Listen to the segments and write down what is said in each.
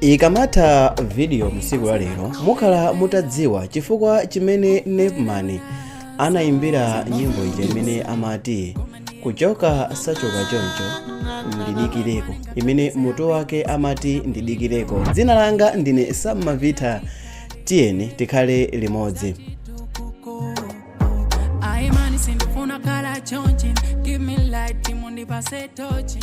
Ikamatha video msiku la lero, mukhala mutadziwa chifukwa chimene Nepman anayimbira nyimbo ija imene amati "Kuchoka sachoka choncho, ndidikireko", imene mutu wake amati "Ndidikireko". Dzina langa ndine Sam Mavita, tiyeni tikhale limodzi. Aimani sindifuna kala chonchi. Give me light, mundipase tochi.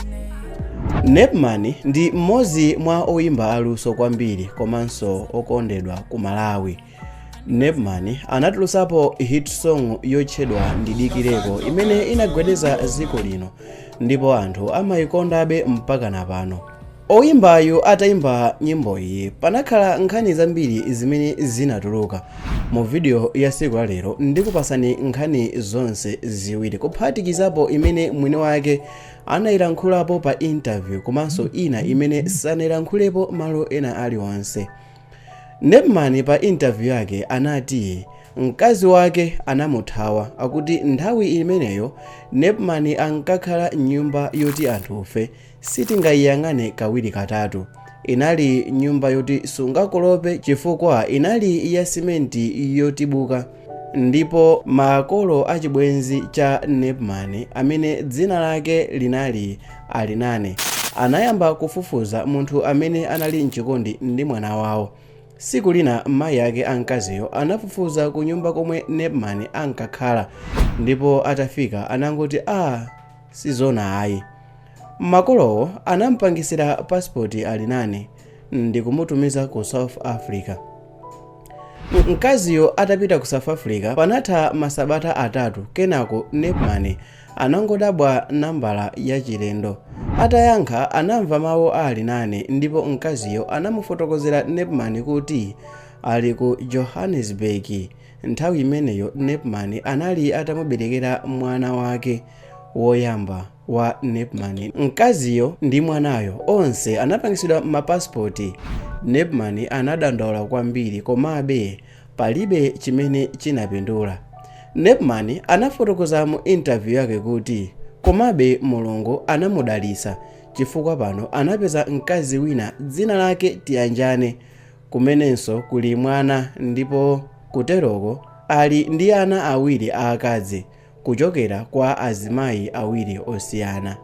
Nepman ndi mmodzi mwa oyimba aluso kwambiri komanso okondedwa ku Malawi. Nepman anatulutsapo hit song yotchedwa "Ndidikireko" imene inagwedeza dziko lino ndipo anthu amayikondabe mpaka napano. Oyimbayo atayimba nyimbo iyi, panakhala nkhani zambiri zimene zinatuluka. Mu video ya siku la lero ndikupasani nkhani zonse ziwiri, kuphatikizapo imene mwini wake anayilankhulapo pa interview komanso ina imene sanayilankhulepo malo ena aliwonse. Nepman pa interview yake anati mkazi wake anamuthawa. Akuti nthawi imeneyo Nepman ankakhala mnyumba yoti anthufe sitingayiyang'ane kawiri katatu. Inali nyumba yoti sungakolope chifukwa inali ya simenti yotibuka. Ndipo makolo achibwenzi cha Nepman, amene dzina lake linali Alinane, anayamba kufufuza munthu amene anali mchikondi ndi mwana wawo. Tsiku lina mayi ake amkaziyo anafufuza ku nyumba komwe Nepman ankakhala, ndipo atafika anangoti, "A, sizona ayi." Makolowo anampangisira pasipoti Alinane ndikumutumiza ku South Africa. Mkaziyo atapita ku South Africa, panatha masabata 3, kenako Nepman anangodabwa nambala yachilendo. Atayankha, anamva mawu a Alinane, ndipo mkaziyo anamufotokozera Nepman kuti ali ku Johannesburg. Nthawi imeneyo Nepman anali atamuberekera mwana wake woyamba wa Nepman. Mkaziyo ndi mwanayo onse anapangisidwa mapasipoti. Nepman anadandaula kwambiri, komabe palibe chimene chinapindula. Nepman anafotokoza mu interview yake kuti komabe Mulungu anamudalitsa chifukwa pano anapeza mkazi wina dzina lake Tiyanjane, kumenenso kuli mwana, ndipo kuteroko ali ndi ana awiri aakazi kuchokera kwa azimayi awiri osiyana.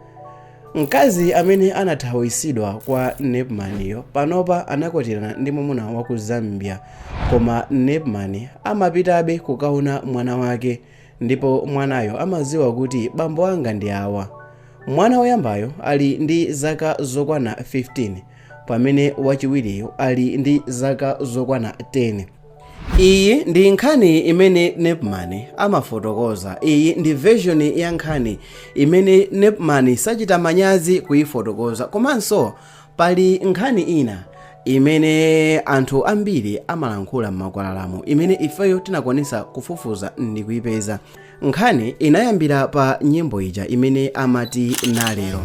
Mkazi amene anathawisidwa kwa Nepmaniyo panopa anakwatirana ndi mwamuna wa ku Zambia, koma Nepman amapitabe kukaona mwana wake, ndipo mwanayo amadziwa kuti bambo anga ndi awa. Mwana woyambayo ali ndi zaka zokwana 15, pamene wachiwiriyo ali ndi zaka zokwana 10. Iyi ndi nkhani imene Nepman amafotokoza. Iyi ndi version ya nkhani imene Nepman sachita manyazi kuyifotokoza. Komanso pali nkhani ina imene anthu ambiri amalankhula m'makwalalamo, imene ifeyo tinakwanisa kufufuza ndi kuyipeza. Nkhani inayambira pa nyimbo ija imene amati "Nalero".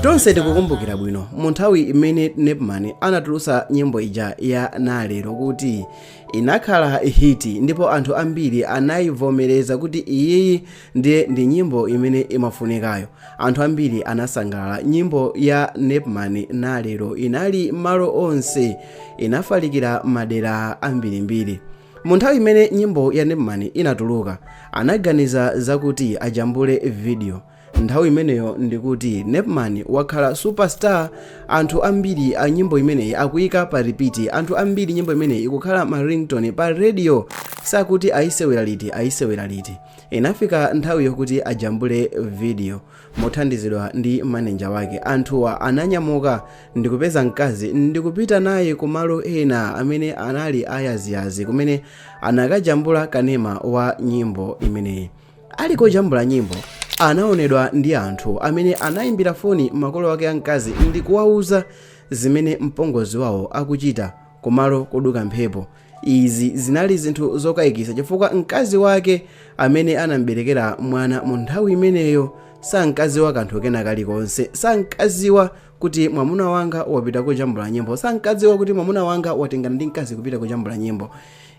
Tonse tikukumbukira bwino mu nthawi imene Nepman anatulutsa nyimbo ija ya "Nalero" kuti inakhala hit, ndipo anthu ambiri anayivomereza kuti iyiyi ndiye ndi nyimbo imene imafunikayo. Anthu ambiri anasangalala. Nyimbo ya Nepman "Nalero" inali malo onse, inafalikira madera ambirimbiri. Mu nthawi imene nyimbo ya Nepman inatuluka, anaganiza zakuti ajambule video. Nthawi imeneyo ndikuti Nepman wakhala superstar. Anthu ambiri a nyimbo imeneyi akuyika pa repeat. Anthu ambiri nyimbo imeneyi ikukhala ma ringtone pa radio, sakuti ayisewera liti, ayisewera liti. Inafika nthawi yokuti ajambule video. Mothandizidwa ndi maneja wake, anthuwa ananyamuka ndikupeza mkazi ndikupita naye kumalo ena amene anali ayaziyazi, kumene anakajambula kanema wa nyimbo imeneyi. Ali kojambula nyimbo, anaonedwa ndi anthu amene anayimbira foni makolo ake amkazi ndi kuwauza zimene mpongozi wawo akuchita kumalo koduka mphepo. Izi zinali zinthu zokayikitsa chifukwa mkazi wake amene anamberekera mwana mu nthawi imeneyo sankaziwa kanthu kena kalikonse. Sankaziwa kuti mwamuna wanga wapita kujambula nyimbo, sankadziwa kuti mwamuna wanga watengana ndi mkazi kupita kujambula nyimbo.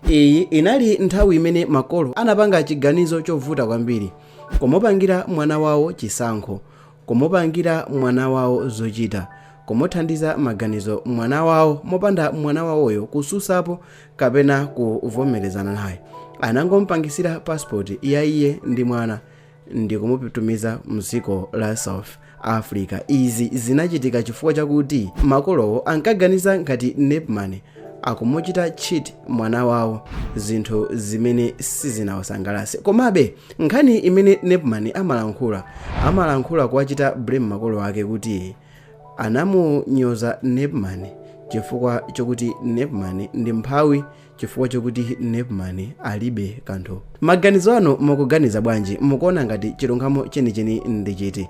Iyi inali nthawi imene makolo anapanga chiganizo chovuta kwambiri, kumupangira mwana wawo chisankho, kumupangira mwana wawo zochita. Kumuthandiza maganizo mwana wawo mopanda mwana wawoyo kususapo kapena kuvomerezana naye. Anangompangisira passport ya iye ndi mwana ndikumutumiza mdziko la South Africa. Izi zinachitika chifukwa chakuti makolowo ankaganiza ngati Nepman akumuchita cheat mwana wawo, zinthu zimene sizinawasangalatse. Komabe nkhani imene Nepman amalankhula kuwachita blame makolo ake kuti anamunyoza Nepman chifukwa chokuti Nepman ndi mphawi, chifukwa chokuti Nepman alibe kanthu. Maganizo anu, mukuganiza bwanji? Mukuona ngati chilungamo chenicheni ndi chiti?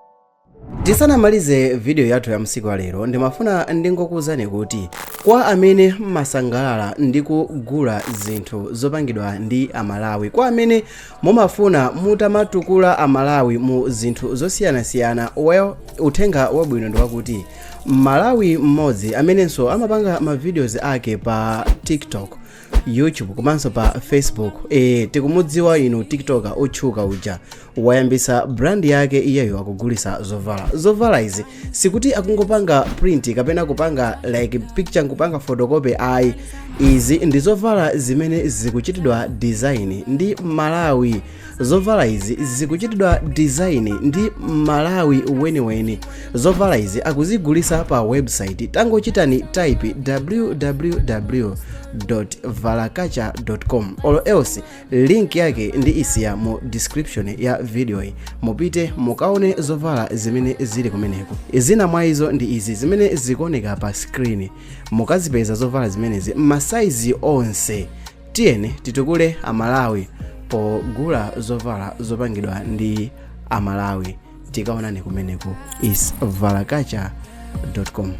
Tisanamalize video yathu ya msiku wa lero, ndimafuna ndingokuwuzani kuti kwa amene mmasangalala ndi kugula zinthu zopangidwa ndi Amalawi, kwa amene mumafuna mutamatukula Amalawi mu zinthu zosiyanasiyana, well, uthenga wabwino ndi wakuti Malawi mmodzi amenenso amapanga ma videos ake pa TikTok, YouTube komanso pa Facebook, tikumudziwa inu, TikToker otchuka uja, wayambisa brand yake. Iyeyo akugulisa zovala. Zovala izi sikuti akungopanga print kapena kupanga like picture nkupanga photocopy, ayi. Izi ndi zovala zimene zikuchitidwa design ndi Malawi. Zovala izi zikuchitidwa design ndi Malawi weniweni. Zovala izi akuzigulisa pa website. Tangochitani type www.valakacha.com or else link yake ndi isiya mu description ya video iyi. Mupite mukaone zovala zimene zili kumeneko. Zina mwa izo ndi izi zimene zikuoneka pa screen. Mukazipeza zovala zimenezi masaizi onse. Tiyeni titukule Amalawi pogula zovala zopangidwa ndi Amalawi. Tikaonani kumeneko, is valakacha.com.